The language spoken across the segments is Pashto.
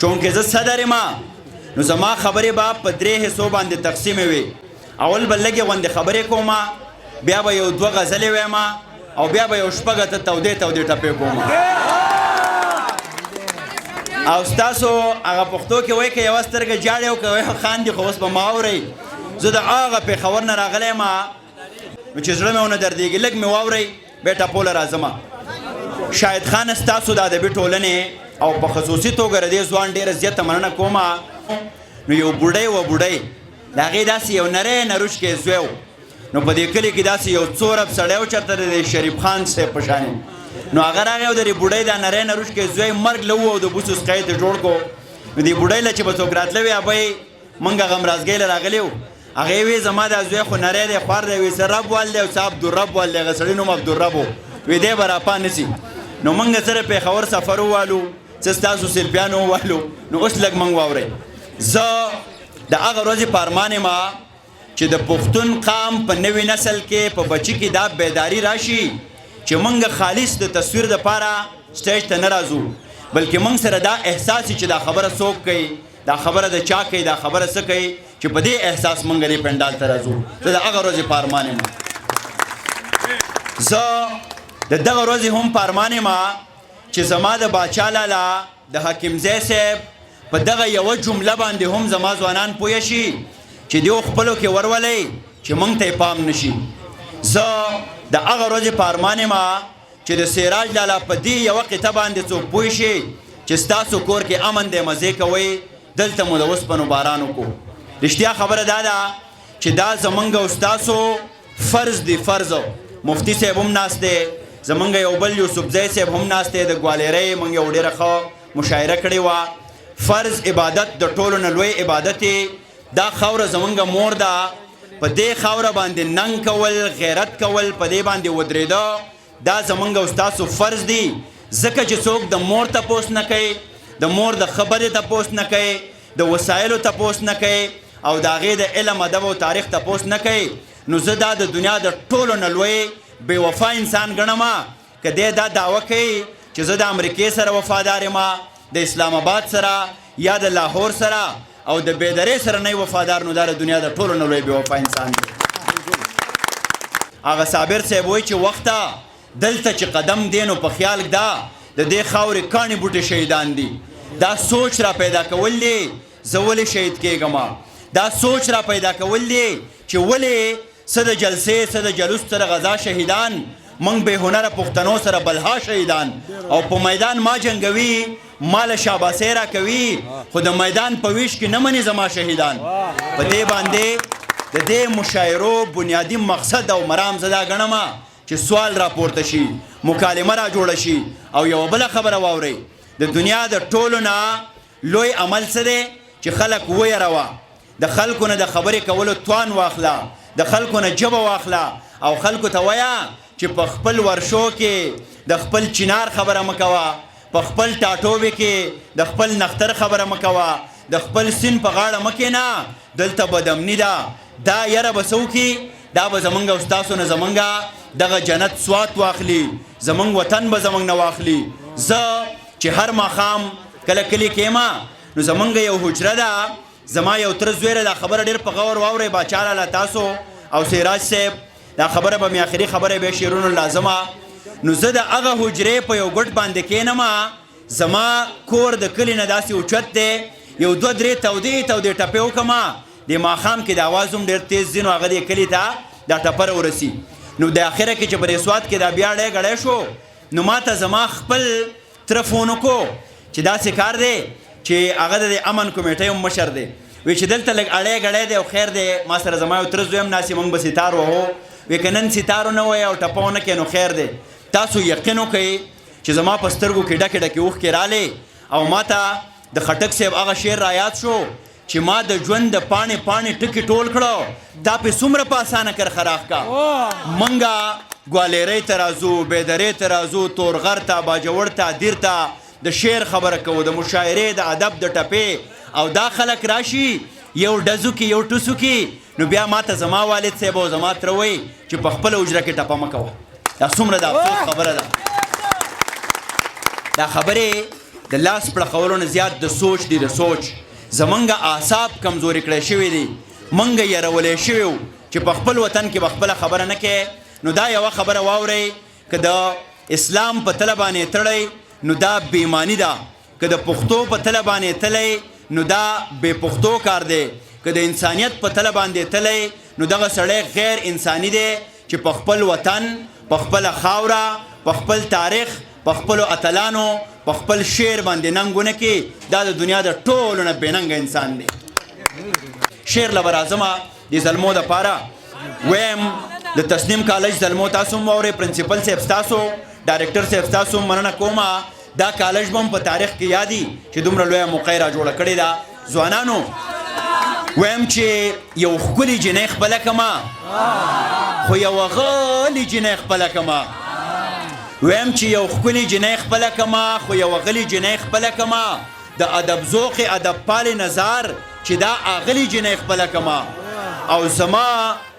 چونکه زه صدر یم، نو زما خبرې به په درې حصو باندې تقسیمې وي. اول به لږې غوندې خبرې کوم، بیا به یو دوه غزلې وایم، او بیا به یو شپږ اته تودې تودې ټپې کوم. او ستاسو هغه پښتو کې وایي که یوه سترګه جاړې او که یو خاندي، خو اوس به ما اورئ. زه د هغه پېښور نه راغلی یم، نو چې زړه مې ونه دردېږي، لږ مې واورئ، بیا ټپو له راځم. شاهد خان، ستاسو د ادبي ټولنې او په خصوصي توګه د دې ځوان ډېره زیاته مننه کوم. نو یو بوډۍ وه، بوډۍ د هغې داسې یو نری نروشکی زوی و. نو په دې کلي کې داسې یو څورب سړی و چېرته د دې شریف خان صاحب په شانې. نو هغه راغی او د دې بوډۍ دا نری نروشکی زوی مرګ له وو او د بوسو سقی یې جوړ کړو. نو دې بوډۍ له چې به څوک راتله، وي ابۍ مونږ غمرازګۍ له راغلي وو. هغې وی زما دا زوی خو نری دی، خوار دی. وی څه رب وال دی او څه عبدالرب وال دی. هغه سړي نوم عبدالرب و. وی دی به راپا نه سي. نو مونږ سره پېښور سفر ووالو، څه ستاسو سلفیانو ووالو. نو اوس لږ مونږ واورئ. زه د هغه ورځې په ارمان یم چې د پښتون قام په نوي نسل کې، په بچي کې دا بیداری راشي چې مونږ خالص د تصویر دپاره سټیج ته نه راځو، بلکې مونږ سره دا احساس چې دا خبره څوک کوي، دا خبره د چا کوي، دا خبره څه کوي، چې په دې احساس مونږ دې پنډال ته راځو. زه د هغه ورځې په ارمان یم. زه د دغه ورځې هم په ارمان یم چې زما د باچا لالا د حکیمزی صاحب په دغه یوه جمله باندې هم زما ځوانان پوه شي چې دیو خپلو کې ورولئ چې مونږ ته یې پام نشي. زه د هغه ورځې په ارمان یم چې د سراج لالا په دې یوه قطعه باندې څوک پوه شي چې ستاسو کور کې امن دی، مزې کوئ، دلته مو د اوسپنو باران وکړو. رښتیا خبره دا ده چې دا زمونږ او ستاسو فرض دی، فرض. مفتي صاحب هم ناست دی، زمونږ یو بل یوسفزی صاحب هم ناست دی د ګوالیرۍ، مونږ یو ډېره ښه مشاعره کړې وه. فرض عبادت د ټولو نه لوی عبادت دی. دا خاوره زمونږ مور ده، په دې خاوره باندې ننګ کول، غیرت کول، په دې باندې ودرېده، دا زمونږ او ستاسو فرض دی. ځکه چې څوک د مور تپوس نه کوي، د مور د خبرې تپوس نه کوي، د وسایلو تپوس نه کوي او د هغې د علم، ادب او تاریخ تپوس نه کوي، نو زه دا د دنیا د ټولو نه لوی بې وفا انسان ګڼم که دی دا دعوه کوي چې زه د امریکې سره وفادار یم، د اسلام آباد سره یا د لاهور سره، او د بېدرې سره نه وفادار، نو دا د دنیا د ټولو نه لوی بې وفا انسان دی. هغه صابر صاحب وایي چې وخته دلته چې قدم دی، نو په خیال دا د دې خاورې کاڼي بوټي شهیدان دي. دا سوچ را پیدا کول دي، زه ولې شهید کېږم؟ دا سوچ را پیدا کول دي چې ولې څه د جلسې، څه د جلوس، څه د غزا شهیدان، موږ بې هنره پښتنو سره بلها شهیدان او په میدان ما جنګوي، ما له شاباسۍ راکوي، خو د میدان په ویش کې نه مني زما شهیدان. په دې باندې د دې مشاعرو بنیادي مقصد او مرام زه دا ګڼم چې سوال راپورته شي، مکالمه را جوړه شي. او یوه بله خبره واورئ، د دنیا د ټولو نه لوی عمل څه دی؟ چې خلک ویروه، د خلکو نه د خبرې کولو توان واخله، د خلکو نه ژبه واخله او خلکو ته وایه چې په خپل ورشو کې د خپل چنار خبره مه کوه، په خپل ټاټوبي کې د خپل نختر خبره مه کوه، د خپل سین په غاړه مه کښېنه، دلته بدامني ده. دا یره به څه وکړي؟ دا به زمونږ او ستاسو نه زمونږ دغه جنت سوات واخلي، زمونږ وطن به زمونږ نه واخلي. زه چې هر ماښام کله کلي کې یم، نو زمونږ یو حجره ده، زما یو تره زوی دی. دا خبره ډېر په غور واورئ باچا لالا تاسو او سیراج صاحب، دا خبره به مې اخري خبره به شعرونو لازمه. نو زه د هغه حجرې په یو ګوټ باندې کښېنم. زما کور د کلي نه داسې اوچت دی، یو دوه درې تودې تودې ټپې وکړم. د ماښام کې د اواز هم ډېر تیز ځي، نو هغه دې کلي ته دا ټپه ورسي. نو د اخره کې چې په دې سوات کې دا بیا ړی ګړی شو، نو ما ته زما خپل تره فون وکړو چې داسې کار دی، چې هغه د امن کمیټې هم مشر دی، وی چې دلته لږ اړی ګړی دی او خیر دی، ما سره زما یو تره زوی هم ناست، موږ به ستار وهو. وی که نن ستار نه وایې او ټپه ونه کړې نو خیر دی. تاسو یقین وکړئ چې زما په سترګو کې ډکې ډکې اوښکې رالې او ما ته د خټک صاحب هغه شعر را یاد شو چې ما د ژوند د پاڼې پاڼې ټکي ټول کړو، تا پې څومره په اسانه کرښه راښکه. مونږه ګوالیرۍ ته راځو، بیدرې ته راځو، تورغر ته، باجوړ ته، دیر ته، د شعر خبره کوو، د مشاعرې، د ادب، د ټپې، او دا خلک راشي یو ډزو کې، یو ټوسو کې. نو بیا ما ته زما والد صاحب او زما تره وایي چې په خپله حجره کې ټپه مه کوه. دا څومره د افسوس خبره ده. دا خبرې د لاس پړقولو نه زیات د سوچ دی. د سوچ زمونږ اعصاب کمزوري کړی شوي دي، مونږ یرولی شوي وو چې په خپل وطن کې به خپله خبره نه کوې. نو دا یوه خبره واورئ، که د اسلام په تله باندې تړئ نو دا بېماني ده، که د پښتو په تله باندې تلئ نو دا بې پښتو کار دی، که د انسانیت په تله باندې تلئ نو دغه سړی غیر انساني دی چې په خپل وطن، په خپله خاوره، په خپل تاریخ، په خپلو اتلانو، په خپل شعر باندې ننګ ونه کړي. دا د دنیا د ټولو نه بې ننګه انسان دی. شعر له به راځمه د زلمو دپاره وایم. د تسنیم کالج زلمو تاسو هم واورئ، پرنسپل صاحب ستاسو، ډایرکټر صاحب ستاسو هم مننه کومه. دا کالج به هم په تاریخ کې یادي چې دومره لویه موقع یې را جوړه کړې ده. ځوانانو وایم چې یو ښکلې جینۍ خپله کمه، خو یوه غلې جینۍ خپله کمه. وایم چې یو ښکلې جینۍ خپله کمه، خو یوه غلې جینۍ خپله کمه. د ادب ذوق ادب پالې نظار چې دا اغلې جینۍ خپله کمه. او زما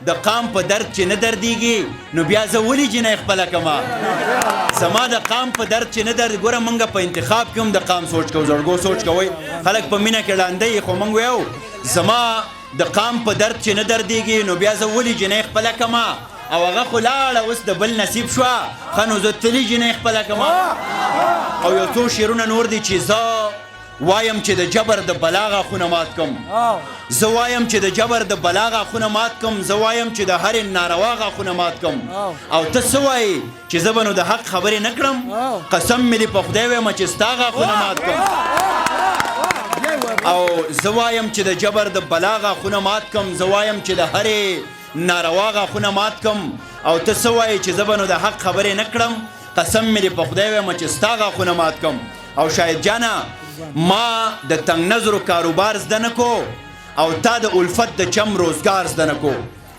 د قام په درد چې نه دردیږي نو بیا زه ولې جینۍ خپله کمه؟ زما د قام په درد چې نه درد، ګوره مونږ په انتخاب کې هم د قام سوچ کوو، زړګو سوچ کوئ. خلک په مینه کې ړانده یي، خو مونږ ویو زما د قام په درد چې نه دردیږي نو بیا زه ولې جینۍ خپله کمه؟ او هغه خو لاړه اوس د بل نصیب شوه، ښه نو زه تلي جینۍ خپله کمه. او یو څو شعرونه نور دي چې زه وایم چې د جبر د بلا غاښونه مات کم، زه وایم چې د جبر د بلا غاښونه مات کم، زه وایم چې د هرې ناروا غاښونه مات کم. او ته څه وایې چې زه به نو د حق خبرې نه کړم؟ قسم مې دې په خدای وایم چې ستا غاښونه مات کم. او زه وایم چې د جبر د بلا غاښونه مات کم، زه وایم چې د هرې ناروا غاښونه مات کم. او ته څه وایې چې زه به نو د حق خبرې نه کړم؟ قسم مې دې په خدای وایم چې ستا غاښونه مات کم. او شاهد جانه، ما د تنگ نظرو کاروبار زده نه کو او تا د الفت د چم روزګار زده نه کو.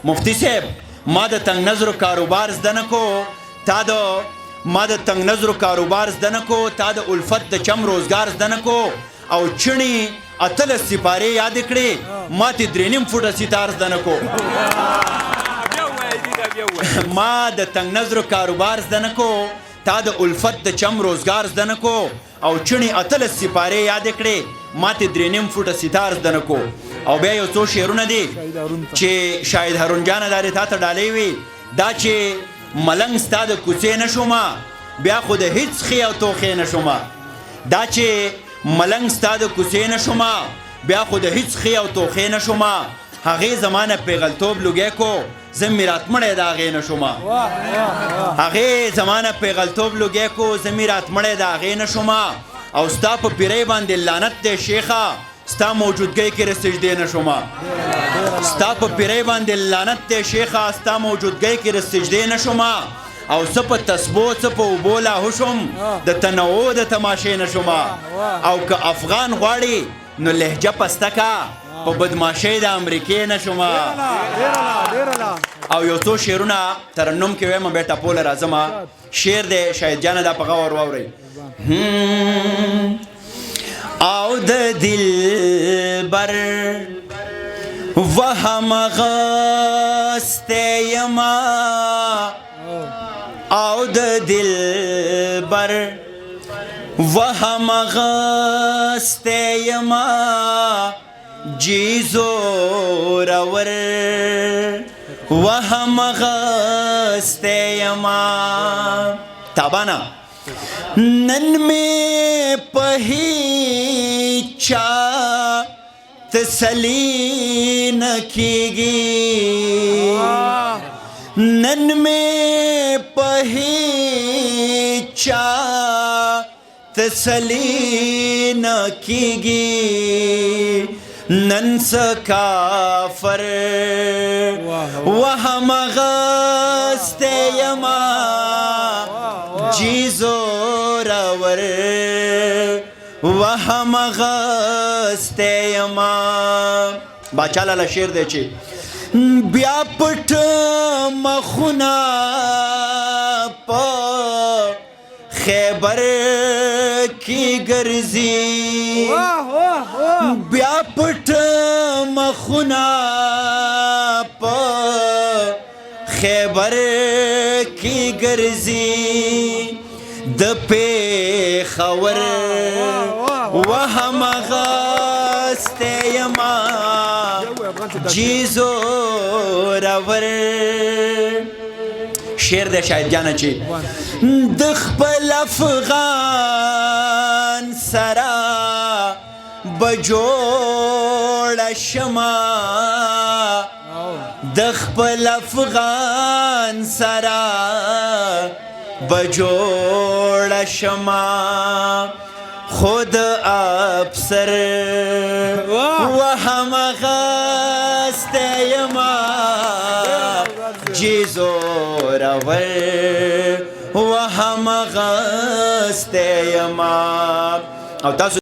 مفتی صاحب، ما د تنگ نظرو کاروبار زده نه کو، تا د ما د تنگ نظرو کاروبار زده نه کو، تا د الفت د چم روزګار زده نه کو. او چڼي 18 سپارې یاد کړې، ما ته 3.5 فوټه ستار زده نه کو. ما د تنگ نظرو کاروبار زده نه کو، تا د الفت د چم روزګار زده نه کو. او چڼي 18 سپارې یاد کړې، ما ته 3.5 فوټه ستار زده نه کو. او بیا یو څو شعرونه دي چې شاهد هارون جانه دا دې تا ته ډالۍ وي. دا چې ملنګ ستا د کوڅې نه شومه، بیا خو د هیڅ ښې او توښې نه شومه. دا چې ملنګ ستا د کوڅې نه شومه، بیا خو د هیڅ ښې او توښې نه شومه. هغې زما نه پیغلتوب لوګی کو، زه میراتمړی د هغې نه شومه. هغې زما نه پیغلتوب لوګی کو، زه میراتمړی د هغې نه شومه. او ستا په پیرۍ باندې لعنت دی شیخه، ستا موجودګۍ کې رسجدې نه شومه. ستا په پیرۍ باندې لعنت دی شیخه، ستا موجودګۍ کې رسجدې نه شومه. او څه په تسبو څه په اوبو لاهو شوم، د تنوع د تماشې نه شومه. او که افغان غواړي نو لهجه پسته کا، په بدماشۍ د امریکې نه شومه. او یو څو شعرونه ترنم کې وایم، بیا ټپو له راځمه. شعر دی شاهد جانه، دا په غور واورئ. او د دلبر وهم غستی یما، او د دلبر وهم غستی یما، جی زورور وهم غستی یما. تابانه نن مې په هیچا تسلی نه کیږي، نن مې په هیچا تسلی نه کیږي. نن څه کافر وهم غستی یما، جی زورور وهم غستی یما. باچا لالا شعر دی چې بیا پټ مخونه په خیبر کې ګرځي، بیا پټ مخونه په خیبر کې ګرځي. د پېښور وهم غستی یما جی زورور. شعر دی شاهد جانه چې د خپل افغان سره به جوړه شمه، د خپل افغان سره به جوړه شمه، خود افسر وهم غستی یما جی زورور وهم غستی یما. او تاسو